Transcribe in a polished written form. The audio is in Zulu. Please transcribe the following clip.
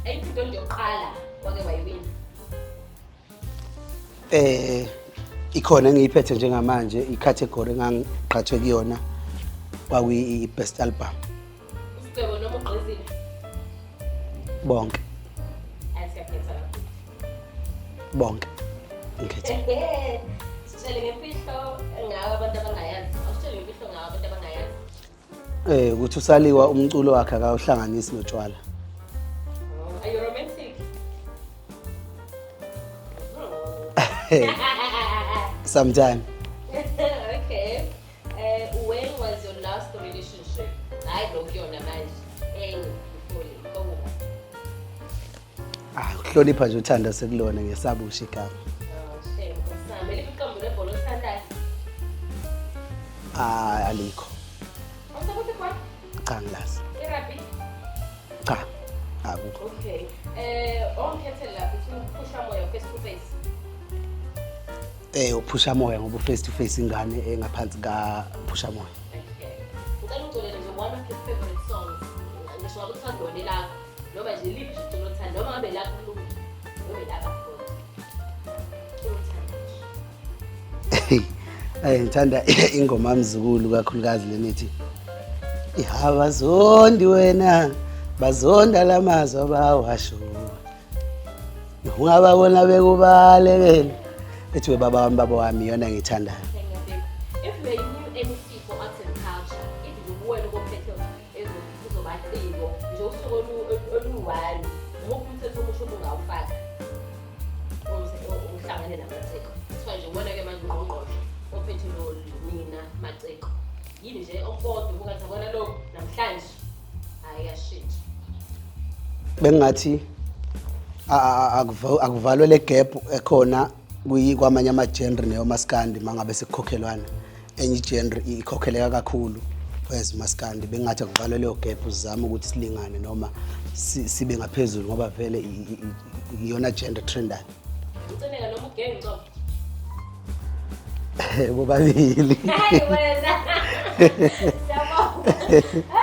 Ayikho into nje yokuqala wake wayiwina? Ikhona engiyiphethe njengamanje, i-category engangiqhathwe kuyona kwakuyi-best album. Usigcebo noma ugqizile? Bonke. Ayi, siyakhetha lapho. Bonke, ngikhethe. Sitshele ngemfihlo ngawe abantu abangayazi. Awusitshele ngemfihlo ngawe abantu abangayazi. Ukuthi usaliwa umculo wakhe akawuhlanganisi notshwala. Oh, are you romantic? Sometime. Okay. When was your last relationship? Hayi, lo kuyona manje. Enye before le. Oh. Ah, ukuhlonipha nje uthando sekulona, ngiyesaba ukusho igama. Oh, shame. Nkosi Eliphi iqembu lebhola othandayo? Ah, alikho. Awusakuthi khona? Cha, ngilazi. I-rugby? Cha, akukho. Okay. Ongikhethele lapha between uphusha moya, face to face. Uphusha moya, ngoba face to face ingane engaphansi ka phusha moya. Okay. Ngicela uculele nje one of your favorite songs. Ngisho ngabe kuthiwa kulona lakho. Noma nje liphi nje iculo othanda, noma ngabe lakho kulungile. Noma lakho futhi. Culo othanda nje. Ngithanda ingoma mzukulu kakhulukazi lenithi ihabazondi wena bazonda lamazwi abawasho ungababona bekubalekela, ethi we baba wami, baba wami, iyona engiyithandayo. If you were a new MEC for Arts and Culture, if nje uwena obophethe ezobaciko nje usuku oluyi-one, umuphi umthetho omusha obungawufaka uhlangane namaciko? Kuthiwa nje uwena-ke manje ungqongqoshe ophethe lo nina maciko. Yini nje okukodwa ubungathi yabona lokhu namhlanje hhayi yashintsha? Bengingathi akuvalwe le gap ekhona kwamanye ama-genre neyomaskandi. Uma ngabe sekukhokhelwana, enye i-genre ikhokheleka kakhulu kwez maskandi. Bengingathi akuvalwe leyo gap, sizame ukuthi silingane noma sibe ngaphezulu, ngoba vele iyona genre trendayo. Ucineka noma ugenge? Bobabili. Hayi wena. Siyabonga.